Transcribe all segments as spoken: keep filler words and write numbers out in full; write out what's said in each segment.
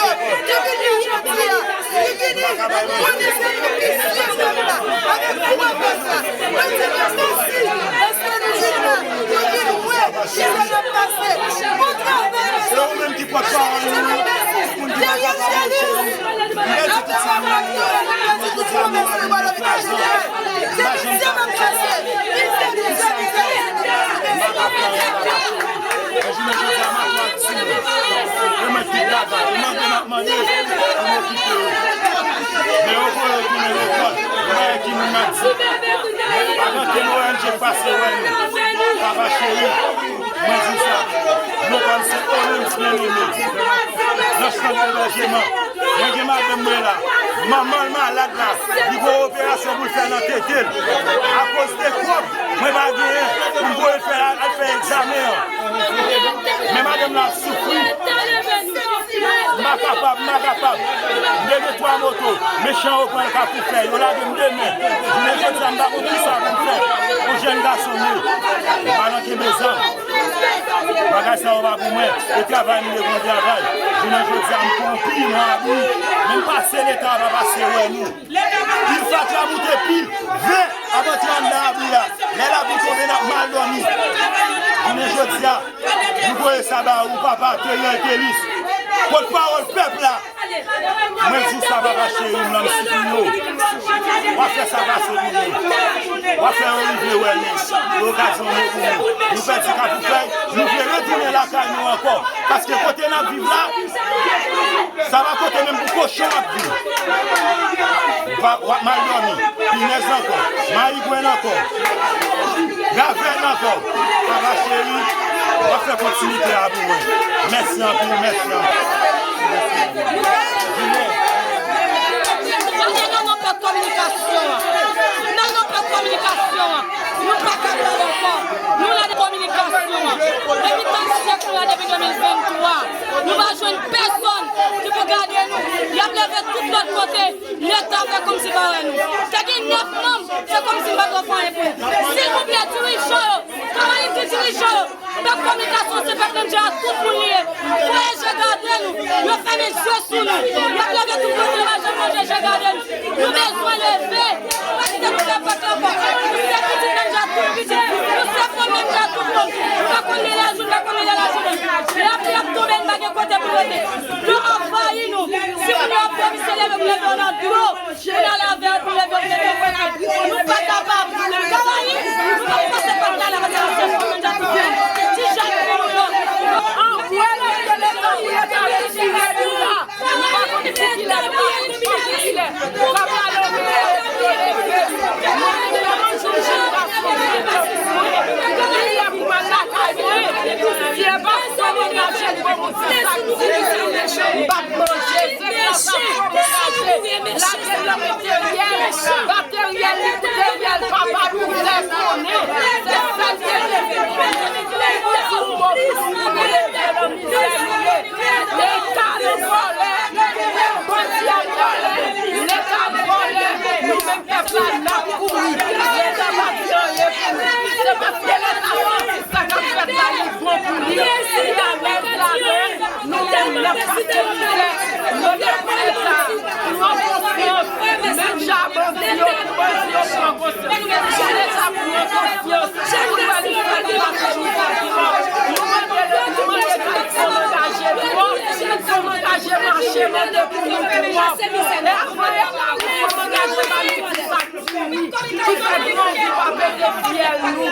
yo, ki vini jodi a, ki vini rekonèt ke nou vin la avèk gwo fòs la. Nou di nou mèsi paske nou vin la, nou vin wè kisa n ap pase. Bon travay, mesye. Se ou menm ki pòtpawòl nou, moun ki pa kapab mèsi. M pèdi tout sa m gen nan men nou. Jodi a nou ap vin nan kay nou. M pa janm ka konprann kisa k fè m pa ka fè anyen nan kay nou. Men jounen jodi a, m ap di nou, yo mèt vin travay, yo mande, m ap mande pou m okipe yo. Men yo voye yo tounen lekòl, yo pa gen ki moun n ap di. Avan ke Noèl Dye pase wè nou, papa cheri, mwen di w sa, nou kòm se Olympus Bien-Aimé, nan sant ebèjeman, mwen gen madanm mwen la, manman l malad la, li gon operasyon pou l fè nan tete l. Akoz de kòb, mwen pa genyen pou m voye l fè, al fè egzamen an. Men madanm nan ap soufri. M pa kapab, m pa kapab. M te gen twa moto. Mechan yo pran l kapou fè. Yo lage m demen. Jounen jodi a, m pa konn kisa pou m fè. Yon jèn gason m ye. M pa nan kenbe zam. Bagay sa yo pa pou mwen. E travay m te konn travay. Jounen jodi a, m pran pil, m abi. Men m pase Leta pa pase wè nou. Pil fatra moute pil ven ap antre anndan abri a. Lè labri tonbe, n ap mal dòmi. Jounen jodi a, nou voye sa ba ou, papa Teriel Thelus, pòtpawòl pèp la. Mwen di w sa, papa cheri m nan, m sipliye w. W ap fè sa pase pou nou. W ap fè yo rive wè nou. E okazyon nou pou nou. Nou pèdi Kafoufèy, nou vle retounen lakay nou ankò. Paske kote n ap viv la, sa pa kote menm pou kochon ap viv. W ap, w ap mal dòmi, pinèz ankò, mayigwèn ankò, ravèn ankò. Papa cheri, w ap fè kontinite a pou mwen. Mèsi anpil, mèsi anpil. Gade nan nòt kominikasyon an. Nan nòt kominikasyon an. Nou pa kapab ankò. Nou la de kominikasyon an. Depi tan syèk nou la, depi de mil venntwa, nou pa jwenn pèsonn ki pou gade nou. Y ap leve tout lòt kote. Leta fè kòmsi pa wè nou. Te gen nèf manm, se kòmsi m pa t wè anyen pou nou. Silvouplè, dirijan yo, travayè ki dirijan yo, pèp kominikasyon se pèp Bondye a, tout moun li ye. Voye je gade nou. Yo fèmen je sou nou. Y ap leve tout kote, yo pa janm voye je gade nou. Nou bezwen leve. Pa kite nou fè fòt ankò. Nou se pitit Bondye a, tout pitit. Nou se fanm Bondye a, tout fanm. Nou pa konn lè lajounen, nou pa konn lè lajounen. Lapli ap tonbe, nou pa gen kote pou rete. Dlo anvayi nou. Si moun yo ap dòmi, se leve pou leve yo nan dlo. Pou n al avè l, pou leve l, mete l kote. Nou pa kapab. Travayè, nou pa pase pa la, la, paske nou se fanm, nou ja tout fanm. Ti jèn fanm yo. Anvoye lòt ke leta, pou leta retire nou la. Nou pa konn pou kilè, nou pa konn pou kilè. Kòm la lè nou leve, nou leve. Nou leve yon ti jèn gason, nou leve yon ti jèn gason. Kilè pou m al lakay mwen. Si e pa fò mwen naje, bon, bon, se sa k di. M p ap manje. Lage nan Materyèl. Materyèl li pou Teryèl, papa nou fè konnen. Se sèl Teryèl ki pou fè konnen. Pou Teryèl nan mizè li ye. Leta nan vòlè. Bandi ap vòlè. Leta ap vòlè. Nou menm pèp la, n ap kouri. Leta pa di anyen pou nou. Se paske Leta santi sa k ap fèt la, li bon pou li. Li alèz ladan l. Nou menm, n ap pase mizè. Nou mande pou Leta pran konsyans. Menm jan bandi yo, tout bandi yo pran konsyans. Pou Leta pran konsyans. Pou l wè li fè nou pa toujou santi mal. Nou mande, nou mande Kayik pou angaje twòp, pou angaje machin. Che mande pou nou pou kòb. E apre, y ap angaje ba nou ti sak diri ki fè gran vi pa pete fyèl nou.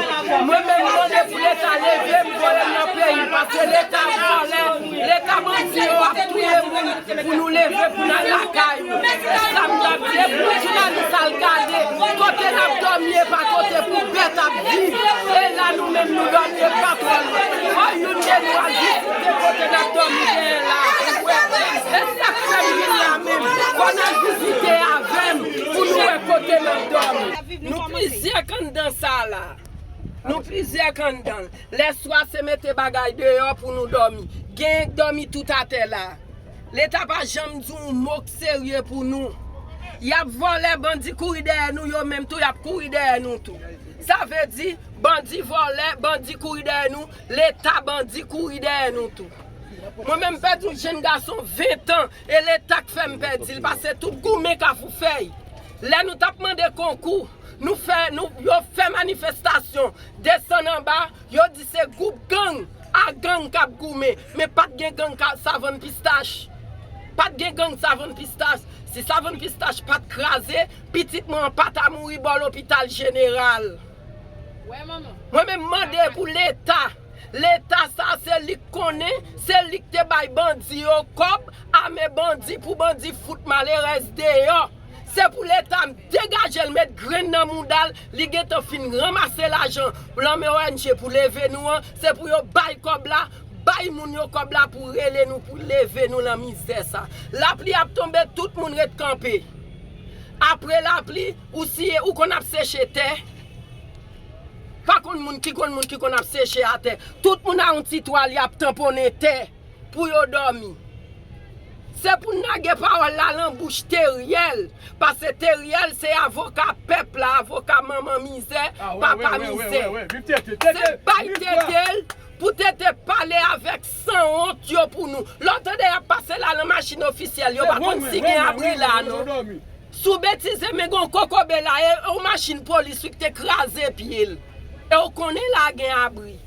Mwen menm mande pou Leta leve m voye m nan peyi m, paske Leta vòlè, Leta bandi yo ap touye moun pou nou leve pou n al lakay nou. E sa m t ap di, e pou jounalis al gade kote n ap dòmi, e pa kote pou bèt ap viv. E la nou menm nou dòmi, e pa twò lwen. Fò youn de nou al vizite kote n ap dòmi genyen la pou wè. E sa k fè m vin la menm. Fò n al vizite avè m pou nou wè kote n ap dòmi. Nou plizyè k anndan sa la. Nou plizyè k anndan l. Lèswa se mete bagay deyò pou nou dòmi. Genyen k dòmi tout atè la. Leta pa janm di yon mo k serye pou nou. Y ap vòlè, bandi kouri dèyè nou, yo menm tou y ap kouri dèyè nou tou. Sa vle di, bandi vòlè, bandi kouri dèyè nou, Leta bandi kouri dèyè nou tou. Mwen menm m pèdi yon jenn gason ven tan, e Leta k fè m pèdi l, paske tout goumen Kafou Fèy. Lè nou t ap mande konkou, nou fè, nou, yo fè manifestasyon, desann anba, yo di se gwoup gang a gang k ap goumen, men pa t gen gang ka, Savann Pistach. Pa t gen gang Savann Pistach. Si Savann Pistach pa t kraze, pitit mwen an pa ta mouri bò lopital jeneral. Mwen menm mande pou Leta. Leta sa se li k konnen, se li k te bay bandi yo kòb, ame bandi pou bandi fout malerèz deyò. Se pou Leta degaje l, met grenn nan mouda l, li gentan fin ranmase lajan lanmen O N G pou leve nou an, se pou yo bay kòb la, bay moun yo kòb la pou rele nou, pou leve nou lan mizè sa. Lapli ap tonbe, tout moun ret kanpe. Apre lapli, ou siye, ou konn ap seche tè. Pa konn moun ki konn moun ki konn ap seche atè. Tout moun a yon ti twal, y ap tanponnen tè pou yo dòmi. Se pou n lage pawòl la lan bouch Teriel, paske Teriel se avoka pèp la, avoka manman mizè, papa mizè. Se bay tete l pou tete pale avèk sanwont yo pou nou. Lè w tande y ap pase la lan machin ofisyèl, yo pa konn si gen abri la non. Si w betize, men gen yon kokobe la, e yon machin polis wi ki te kraze pye l. E w konnen la gen abri.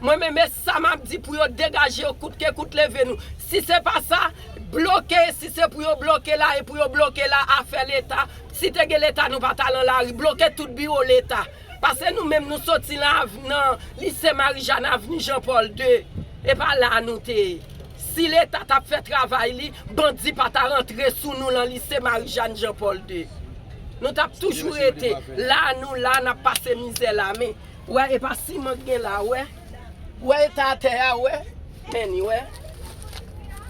Mwen menm, e sa m ap di pou yo degaje yo kout ke kout, leve nou. Si se pa sa, bloke, si se pou yo bloke la, e pou yo bloke la, afè Leta. Si te gen Leta, nou pa t al an lari. Bloke tout biwo Leta. Paske nou menm, nou soti lan av-, nan Lise Marijàn, avni Jan Pòl de. E pa la nou te ye. Si Leta t ap fè travay li, bandi pa ta rantre sou nou lan Lise Marijàn, Jan Pòl de. Nou t ap toujou rete. La nou la, n ap pase mizè la, men. Wè, e pa siman k gen la, wè. Wè eta atè a, wè. Men ni, wè.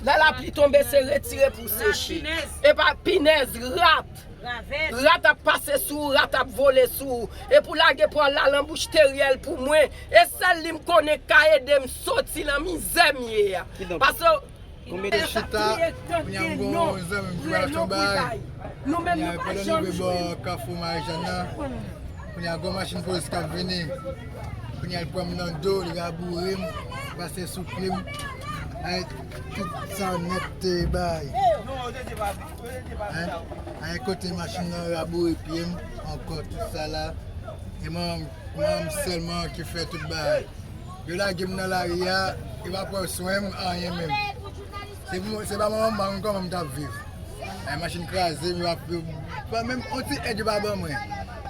Lè lapli tonbe, se retire pou seche. E pa pinèz, rat. Rat ap pase sou ou, rat ap vole sou ou. E pou lage pwal la lan bouch Teriel pou mwen. E sèl li m konnen k ka ede m soti lan mizè m ye a. Paske Konbyen de chita, kounye a m gon zanmi m ki pral achte yon bagay. Kounye a pandan nou rive bò Kafou Marijàn nan, kounye a gon machin polis k ap vini. Kounye a l pran m nan do, li raboure m, pase sou pye m. Ay, tout sa nèt te bay. Ay, ay, kote machin nan raboure pye m, ankò tout sa la. E manman m, manman m sèlman ki fè tout bagay. Yo lage m nan lari a, yo pa pran swen m, anyen menm. Se pou mwen, se pa manman m, pa konn kòman m t ap viv. Ay, machin kraze m, yo ap, yo pa menm on ti èd yo pa ban mwen.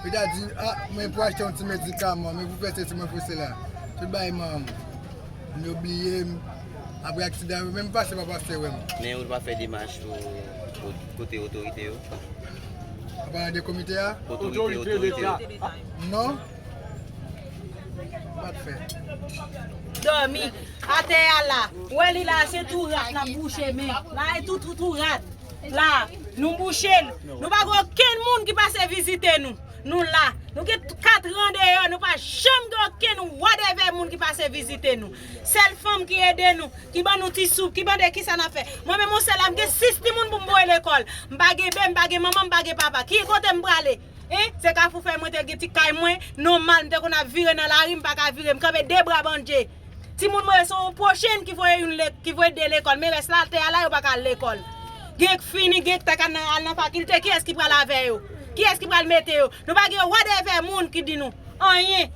Yo ta di, a, mwen pou achte yon ti medikaman, mwen pou fè sesi, mwen pou sela. Tout bagay manman m. Yo bliye m. Apre aksidan, yo menm pase pa pase wè m. Men ou pa fè demach pou, pou kote otorite yo? An palan de komite a? Otorite, otorite. Non. Pa t fè. Dòmi. Atè a la. Ou wè li la, se tou rat n ap bouche, men. La, e tou, tou, tou rat. La, nou bouche l. Nou pa gen okenn moun ki pase vizite nou. Nou la. Nou gen kat ran deyò, nou pa janm gen okenn whatever moun ki pase vizite nou. Sèl fanm ki ede nou, ki ban nou ti soup, ki mande kisa n ap fè. Mwen menm, yon sèl la, m gen sis timoun pou m voye lekòl. M pa gen bebe, m pa gen manman, m pa gen papa. Ki kote m prale? Hein? Se Kafou Fèy mwen te gen ti kay mwen, nòmal, m te konn ap vire nan lari, m pa ka vire, m kanpe de bra bandje. Timoun mwen yo se yon pwochen ki voye youn le-, ki voye de lekòl, men rès la, atè a la, yo pa ka al lekòl. Gen k fini, gen k ta ka nan, al nan fakilte, kiyès ki pral avè yo? Kiyès ki pral mete yo? Nou pa gen whatever moun ki di nou anyen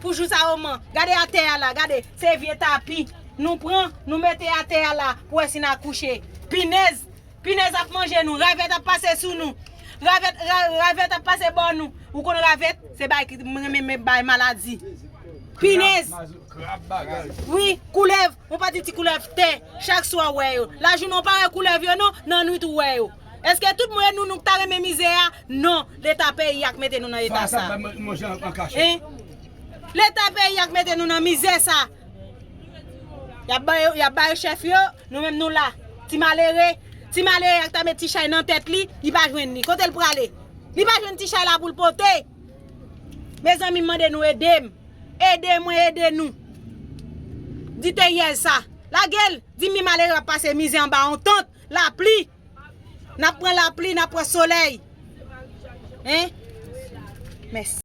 pou jou sa yo man. Gade atè a la, gade, se vye tapi. Nou pran, nou mete atè a la pou wè si n a kouche. Pinèz, Pinèz ap manje nou, ravèt ap pase sou nou. Ravèt, ra- ravèt ap pase bò nou. Ou konn ravèt, se bay ki renmen bay maladi. Pinèz. Wi, koulèv, yon pati ti koulèv tè. Chak swa ou wè yo. Lajounen ou pa wè koulèv yo non, nan nwit ou wè yo. Èske tout moun nou nou ta renmen mizè a? Non, leta peyi a k mete nou nan eta sa. Hein? Leta peyi a k mete nou nan mizè sa. Y ap ba yo, y ap ba yo chèf yo, nou menm nou la. Ti malere, ti malere a k ta met ti chay nan tèt li, li pa jwenn li. Kote l prale? Li pa jwenn ti chay la pou l pote. Mezanmi, m mande nou ede m. Ede mwen, ede nou. Di teyèz sa. Lage l. Di mi malere ap pase mizè anba yon tant. Lapli. N ap pran lapli, n ap pran solèy. Hein? Mèsi.